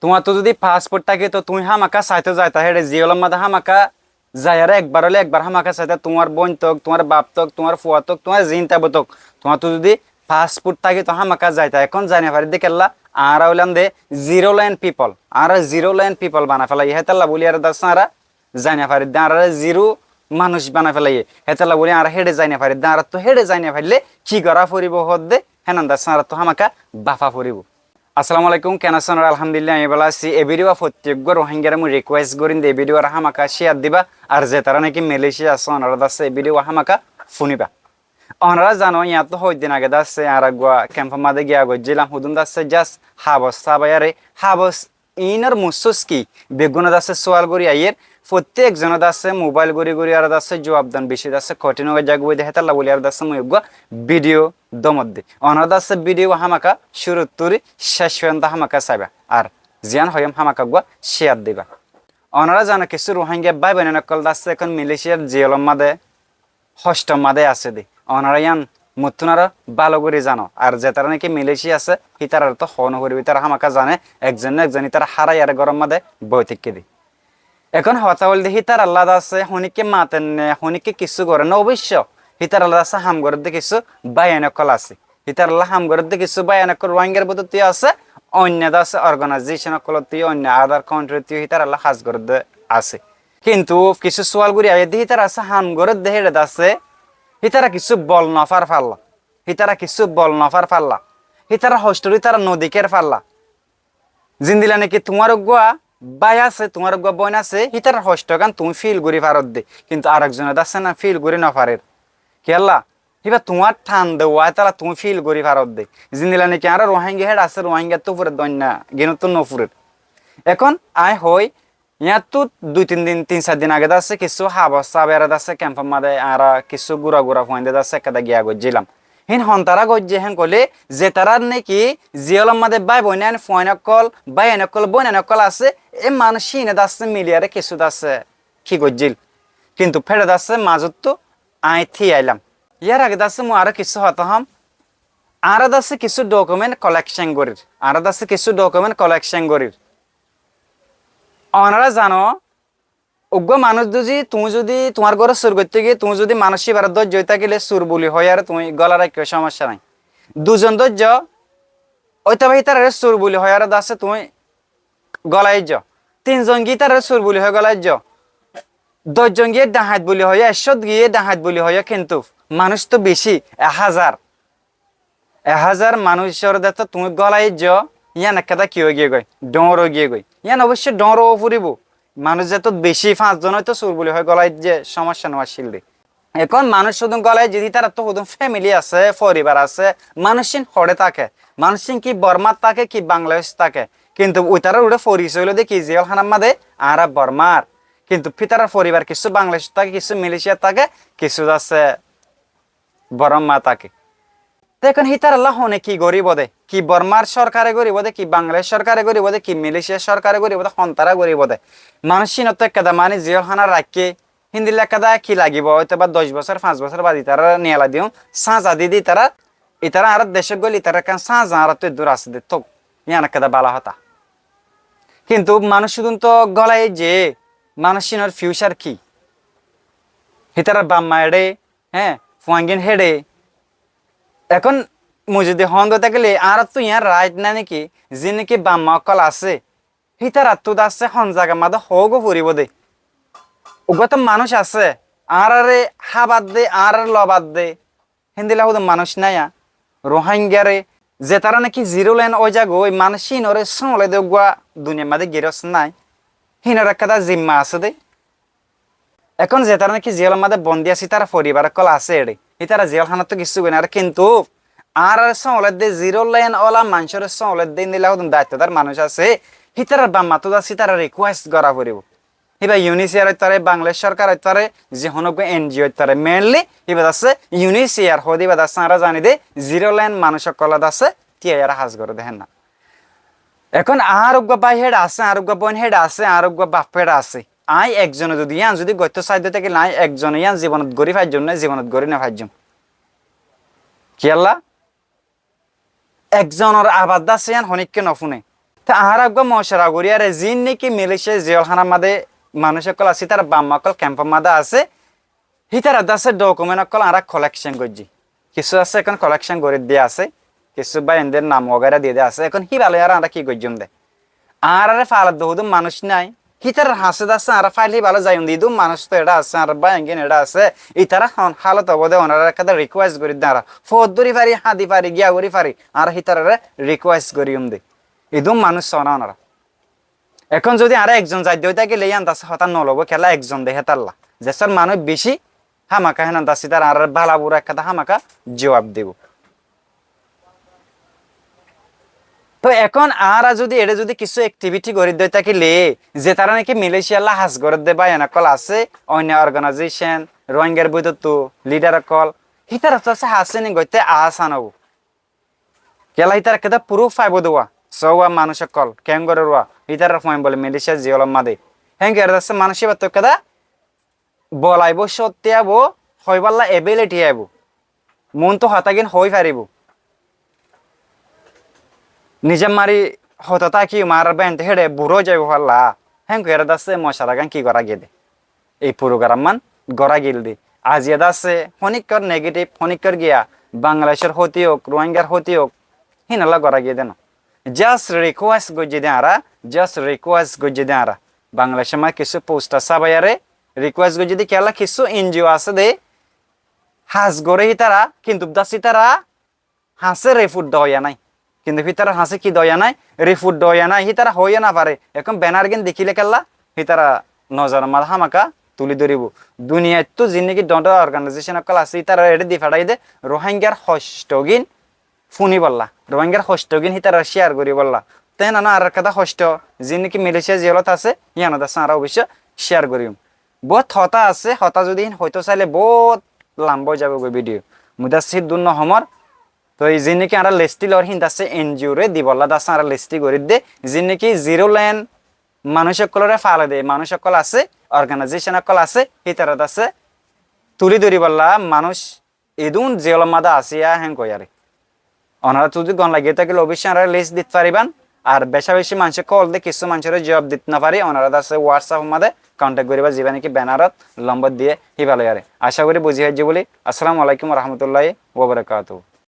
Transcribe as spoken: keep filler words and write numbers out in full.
Tuáñrtu zudi passport tákito tuñí hámaka saitó zaita héçe, ziyólor mazé hámaka zaiyaré ekbar óile ekbar hámaka saitó, tuáñr bóin tók, tuáñr baf tók, tuáñr fua tók, tuáñr ziín táibo tók. Tuáñrtu zudi passport tákito hámaka zaita. Ehón zai nofaridde kiyólla, añára óilam de zero line people, añára zero line people banai félaiyé, hétolla buli aró dassé añára zai nofaridde, añáráre zero manúic banai félaiyé, hétolla buli añára héçe zai nofaridde, añárattú héçe zai nofaillé ki gorá foribó hoódde, hénan dassé añárattú hámaka bafa foribó. Assalamu alaikum, ken asón? Alhamdulillah, añí bála así. E video wa fottí eggúa Rohingyare mui request gorim de e video wa hámaka share diba, ar zetará naki Malaysia asó onorá dassé e video wa hámaka funiba. Onorá zano, iáñttu hoiddin age dassé añára eggúa kemfor mazé giya goijjílam, hudún dassé just habos sábaiyaré, habos iínor mussús ki, beggúne dassé sual gorí aiyér, fottí ekzone dassé mobile gorí gorí aró dassé juab don bicí dassé kothin ói zaigói de, hétolla buli aró dassé mui eggúa video dómodde. Onorá dassé video hámaka cúrut turi céc foijjonto hámaka saiba. Ar ziyán hoiyóm hámaka eggúa share diba. Onorá zano kissú Rohingya bái boin ókkol dassé ehón Malaysiar ziyólor mazé hoctor mazé asé de. Onorá yían mottún aró bála gorí zano. Ar zetará naki Malaysia asé, hítararé tó hoó noforibó, hítara hámaka zane, ekzon no ekzon hítara háraiyaré góror mazé boi táikke de. Ehón hotá óilde hítarallá dassé honíkka mater né, honíkka kissú goré né, oboicco hítarallá dassé ham gorédde kissú báiyain ókkol asé. Hítarallá ham gorédde kissú báiyain ókkol Rohingyar bútottu yó asé, oinno dassé organization ókkolottu yó, oinno other countryttu yó hítarallá ham gorédde asé. Kintu kissú sual gorí aiyér de hítara dassé ham gorédde héçe dassé, hítara kissú bol nofár falla, hítara kissú bol nofár falla, hítarar hoctor hítara nodikér falla. Zendilla naki tuáñr eggúa bái asé, tuáñr eggúa bóin asé, hítarar hoctogán tuñí feel gorí faródde, kintu ar ekzone dassé na feel gorí nofarér. Kiyólla? Híba tuáñr than dewá hétolla tuñí feel gorí faródde. Zendilla naki añára Rohingya héçe asé, Rohingyattú furer de, oinno gínottú nofurer. Ehón añí hoói, iáñttu dui tin din, tin sair din age dassé kissú habos sábaiyaré dassé kemfor mazé añára kissú gura gura fuainde dassé ekkán giya goijjílam. Híin hontará goijjé héen hoilé, zetará naki ziyólor mazé bái boin fuain ókkol, báiyain ókkol, bóinain ókkol asé, e manúic híine dassé miliyaré kissú dassé ki goijjíl. Kintu héçe dassé mazóttu añí thíyailam. Yár age dassé mui aró kissú hotá hoóm. Añára dassé kissú document collection gorír. Añára dassé kissú document collection gorír. Onorá zano, eggúa manúic zudi, tuñí zudi tuáñr górot sur goitté giyé, tuñí zudi manúic íbaré dóijja ói tákile sur buli hoiyaré tuñí gólai raikkó, somosya nái. Dui zon dóijja, óitabá hítararé sur buli hoiyaré dassé tuñí gólai aijjó. Tin zon giyé hítararé sur buli hoi gólai aijjó. Doc zon giyé dahait buli hoiyó, ekcót giyé dahait buli hoiyó, kintu manúic tó bicí, ek házar. Ek házar manúicor de tó tuñí gólai aijjó, yían ekkán ki ói giyé goi, dhoóñr ói giyé goi. Yían oboicco dhoóñr ówa foribó. Manúic zetót bicí, fañs zon óito sur buli hoi gólai aijjé, somosya no accíl de. Ehón manúic hudún gólai aijjé, hítarattú hudún family asé, foribar asé, manúic ín hoçé táke, manúic ín ki Bormát táke, ki Bangladecót táke. Kintu ítarar uore forisoy óilde ki, ziyól hánar mazé añára Bormár. Kintu hítarar foribar kissú Bangladecót táke, kissú Malaysiat táke, kissú asé Bormát táke. Te ehón hítarallá hone ki goríbo de? Ki Bormár sorkare goríbo de, ki Bangladec sorkare goríbo de, ki Malaysia sorkare goríbo de, hontará goríbo de? Manúic ínottú ekkán mani ziyól hána raikké, héndilla ekkán ki lagibo? Óitoba doc bosór, fañs bosór bade ítararé niyalai diyum, sáñza di di ítara, ítara añárar decót goilé ítarar ekkán sáñza añárattú eddúr asé de tók, yían ekkán bála hotá. Kintu manúic hudún tó gólai aijjé, manúic ínor future ki? Hítarar bafma eçé, hé, fuaingín héçe. Ehón mui zudi hoón de tákile, añárattú yían right nái né ki, ziín né ki bafma ókkol asé, hítarattú dassé hon zagar mazé hoógo foribó de. Uggúa tó manúic asé, añáráre hábar de, añáráre lobar de, héndilla hudún manúic nái yá. Rohingyare, zetará naki zero line ói zagói, manúic ínoré sóole de uggúa duniyar mazé girós nái. Hínor ekkán zimma asé de. Ehón zetará naki ziyólor mazé bondi asé, hítarar foribar ókkol asé eçé. Hítara ziyól hánattú kissú goi nofaré, kintu añáráre sóole de, zero line ola manúicoré sóole de, héndilla hudún daittodar manúic asé, hítarar bafmattú dassé hítara request gorá foribó. Híba UNHCR óit fare, Bangladec sorkar óit fare, ze honó uggúa NGO óit fare, mainly híba dassé UNHCR hoó de, híba dassé añára zani de, zero line manúic ókkolla dassé tíyaiyaré ham goré de hénna. Ehón añár uggúa bái héçe asé, añár uggúa bóin héçe asé, añár uggúa baf héçe asé. Añí ekzone zudi yían zudi goittó saidde tákile, añí ekzone yían zibonot gorí faijjum né, zibonot gorí nofaijjum. Kiyólla? Ekzonor abas dassé yían honíkka nofúne. Te añára eggúa mocuwara goríyaré, ziín niki Malaysia ziyólhánar máze manúic ókkol asé, ítara baf-ma ókkol kemfor máze asé, hítarar de asé document ókkol añára collection goijjí. Kissú asé ehón collection gorí diya asé, kissú báiyaindór nam wagaira diya de asé. Ehón híba loi añára ki goijjúm de? Añáráre fala de hodún manúic nái, hítarar hañsé de asé añára file híba loi zaiyum de, idún manúic to eçé asé, añárar báiyain gín eçé asé, itará hon hálot óibo de, onorár ekká de request gorí de añára. Foót dóri fari, hañdi fari, giya gorí fari, añára hítararé request goríyum de. Idún manúic soóna onorá. Ehón zodi añára ekzon zaidde ói tákile yían de asé hotá nolobó, kiyólla ekzon de hétalla. Zesór manúic bicí hámaka hénan de asé ítara añáráre bála bura ekká de hámaka juwab dibou. Toi ehón añára zodi eçé zodi kissú activity gorí de ói tákile, zetará niki Malaysia lla ham goré de báiyain ókkol asé, oinno organization, Rohingyar bútottu leader ókkol, hítara to asé hañsé ni goitté asan óibo. Kiyólla hítara ekká de proof faibó de uwá, sóuwa manúic ókkol keén gorér uwá, hítarar fuain bóle Malaysia ziyólor máze. Héngori de asé manúic íbar to ekká de bol aibó, cótti aibó, hoibálla ability aibó. Muúntu hotá gín hoói faribó. Nizam mari hotá táki añárar báiyain to héçe bura ói zaibou falla. Héngori de asé mocuwara gán ki gorá giyé de? Ei program gán gorá giyé de. Aziya de asé honíkkor negative, honíkkor giya, Bangladecór hóti ók, Rohingyar hóti ók, hínolla gorá giyé de no. Just request goijjí de añára, just request goijjí de añára. Bangladecór máze kissú poster sábaiyaré request goijjí de, kiyólla kissú N G O asé de, ham goré hítara, kintu de asé hítara hañsé report doiya nái. Kintu hítarar hañsé ki doiya nái? Report doiya nái. Hítara hoóiyo nofaré. Ehón banner gín dekíle kiyólla hítara nozoror máze hámaka tulí dóribo. Duniyaittú ziín niki dhoóñr dhoóñr organization ókkol asé, hítararé eçé di façái de Rohingyar hoctó gín fúnibolla, Rohingyar hoctó gín hítararé share goríbolla. Te hénan añárar ekká de hoctó, ziín niki Malaysia ziyólot asé, yíanot de asé añára oboicco share goríyum. Boóut hotá asé, hotá zodi hín hoitó sailé boóut lamba ói zaibói video. Mui de asé híddúr no hoómor, toi ziín niki añára list loór hín de asé N G O re dibolla de asé añára list gorí de, ziín niki zero line manúic ókkolóre fale de manúic ókkol asé, organization ókkol asé, hítara de asé tulí dóribolla manúic idún ziyólor máze asé yá héngori. Onorá zodi gom lagé tákile oboicco añáre list dit faribán. Ar beca beci maincé call de, kissú maincóre juwab dit nofarí, onorá de asé WhatsApp or máze contact goríba, zibá niki banner ot lombor diyé híba loiyaré. Acá gorí buzí faijjó bóli. Assalamu alaikum wa rahmatullahi wa barakatuhu.